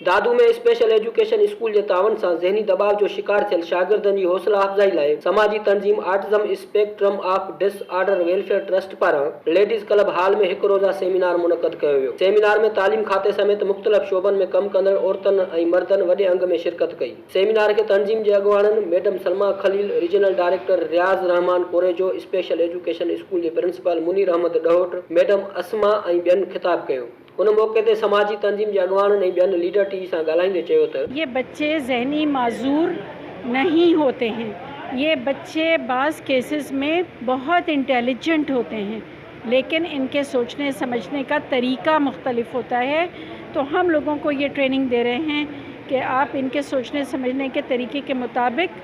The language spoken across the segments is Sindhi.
دادو ۾ اسپيشل ايجوڪيشن اسڪول جي تعاون سان ذهني دٻاء جو شڪار ٿيل شاگردن جي حوصلا افزائي لاء سماجي تنظيم autism spectrum of disorder welfare trust پاران ليڊيز ڪلب هال ۾ هڪ روزه سيمينار منعقد ڪيو ويو. سيمينار ۾ تعليم کاتي سميت مختلف شعبن ۾ ڪم ڪندڙ عورتن ۽ مردن وڏي انگ ۾ شرڪت ڪئي. سيمينار کي تنظيم جي اڳواڻن madam Salma Khalil, regional director Riaz Rehman Korejo, special education school جي پرنسپال منير احمد ڏهوٽ، ميڊم اسما ۽ ٻين خطاب ڪيو. ان موقعي تي سماجي تنظيم جي اڳواڻن ۽ ٻين ليڊر ٽي وي سان ڳالهائيندي چيو ته. ये बच्चे ذهني معذور नहीं होते हैं ये बच्चे بعض ڪيسز में बहुत انٽيليجنٽ होते हैं लेकिन इनके सोचने समझने का तरीका मुख्तलिफ होता है तो हम लोगों को ये ट्रेनिंग दे रहे हैं कि आप इनके सोचने समझने के तरीके के मुताबिक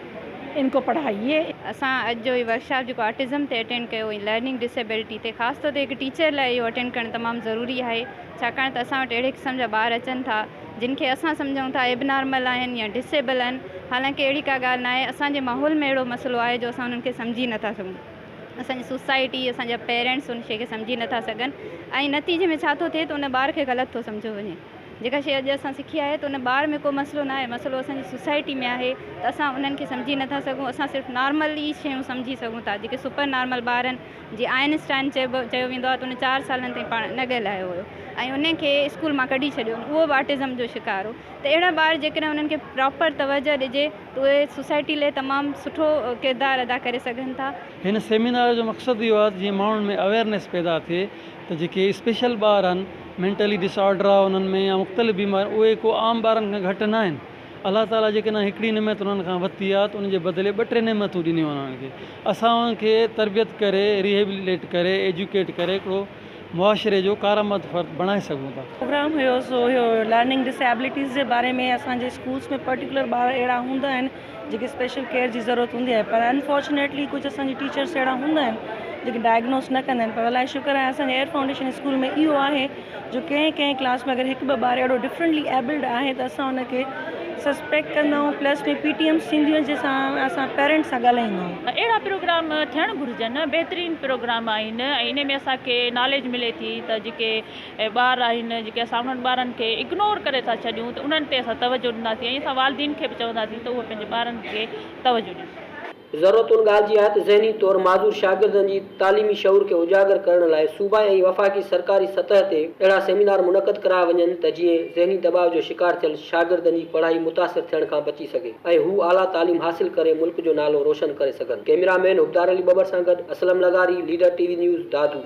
इनको पढ़ाइए. اسان اڄ جو هي ورڪشاپ جيڪو آٽزم تي اٽينڊ ڪيو ۽ لرننگ ڊسيبلٽي تي خاص طور تي هڪ ٽيچر لاء اهو اٽينڊ ڪرڻ تمام ضروري آهي ڇاڪاڻ ته اسان وٽ اهڙي قسم جا ٻار اچن ٿا جن کي اسان سمجهون ٿا ايبنارمل آهن يا ڊسيبل آهن حالانڪه اهڙي ڪا ڳالهه ناهي اسان جي ماحول ۾ اهڙو مسئلو آهي جو اسان انهن کي سمجهي نٿا سگهون اسان جي سوسائٽي اسان جا پيرنٽس ان شي کي سمجهي نٿا سگهن ۽ نتيجي ۾ ڇا ٿو ٿئي ته ان ٻار کي غلط ٿو سمجهيو وڃي. جيڪا شيء اڄ اسان سکي آهي ته ان ٻار ۾ ڪو مسئلو ناهي، مسئلو اسان جي سوسائٽي ۾ آهي ته اسان انهن کي سمجهي نٿا سگهون، اسان صرف نارمل ئي شيون سمجهي سگهون ٿا، جيڪي سپر نارمل ٻار آهن، جيئن آئن اسٽائن چئبو چيو ويندو آهي ته ان چار سالن تائين پاڻ نه ڳالهايو هيو ۽ ان کي اسڪول مان ڪڍي ڇڏيو اهو به آٽزم جو شڪار هو ته اهڙا ٻار جيڪڏهن انهن کي پراپر توجه ڏجي ته اهي سوسائٽي لاء تمام سٺو ڪردار ادا ڪري سگهن ٿا. هن سيمينار جو مقصد اهو آهي ته جيئن ماڻهن ۾ اويئرنيس پيدا ٿئي ته جيڪي اسپيشل ٻار آهن مينٽلي ڊس آرڊر آهي انهن ۾ يا مختلف بيماريون اهي ڪو عام ٻارن کان گهٽ نه آهن الله تعالي جيڪڏهن هڪڙي نعمت انهن کان ورتي آهي ته ان جي بدلي ٻه ٽي نعمتون ڏنيون آهن انهن کي اسان انهن کي تربيت ڪري ريهيبليٽيٽ ڪري ايجوڪيٽ ڪري هڪڙو معاشري جو ڪارآمد فرد بڻائي سگهون ٿا. پروگرام هيو سو هيو لرننگ ڊسيبلٽيز جي باري ۾ اسان جي اسڪولس ۾ پرٽيڪولر ٻار اهڙا هوندا آهن جيڪي اسپيشل ڪيئر جي ضرورت هوندي آهي پر انفارچونيٽلي ڪجهه اسان جي ٽيچرس اهڙا هوندا آهن جيڪي ڊائگنوز نه ڪندا آهن پر الاهي شڪر آهي اسان جي ايئر فائونڊيشن اسڪول ۾ اهو آهي جو ڪنهن ڪنهن ڪلاس ۾ اگر هڪ ٻه ٻار اهڙو ڊفرنٽلي ايبلڊ آهي ته اسان ان کي سسپيڪٽ ڪندا آهيون پلس ۾ پي ٽي ايمس ٿينديون آهن جنهن سان اسان پيرنٽس سان ڳالهائيندا آهيون. اهڙا پروگرام ٿيڻ گهرجن بهترين پروگرام آهن ۽ انهي ۾ اسان کي ناليج ملي ٿي ته جيڪي ۽ ٻار آهن جيڪي اسان انهن ٻارن کي اگنور ڪري ٿا ڇڏيون ته انهن تي اسان توجه ڏينداسين ۽ اسان والدين کي به چونداسين ته اهي پنهنجي ٻارن کي توجه ڏين. ضرورت ان ڳالهه جي آهي ته ذهني طور معذور شاگردن جي تعليمي شعور کي اجاگر ڪرڻ لاء صوبائي ۽ وفاقي سرڪاري سطح تي اهڙا سيمينار منعقد ڪرايا وڃن ته جيئن ذهني دٻاء جو شڪار ٿيل شاگردن جي پڙهائي متاثر ٿيڻ کان بچي سگهي ۽ هو اعليٰ تعليم حاصل ڪري ملڪ جو نالو روشن ڪري سگهن. ڪئميرا مين حبدار علي ٻٻر سان گڏ اسلم لغاري، ليڊر ٽي وي نيوز، دادو.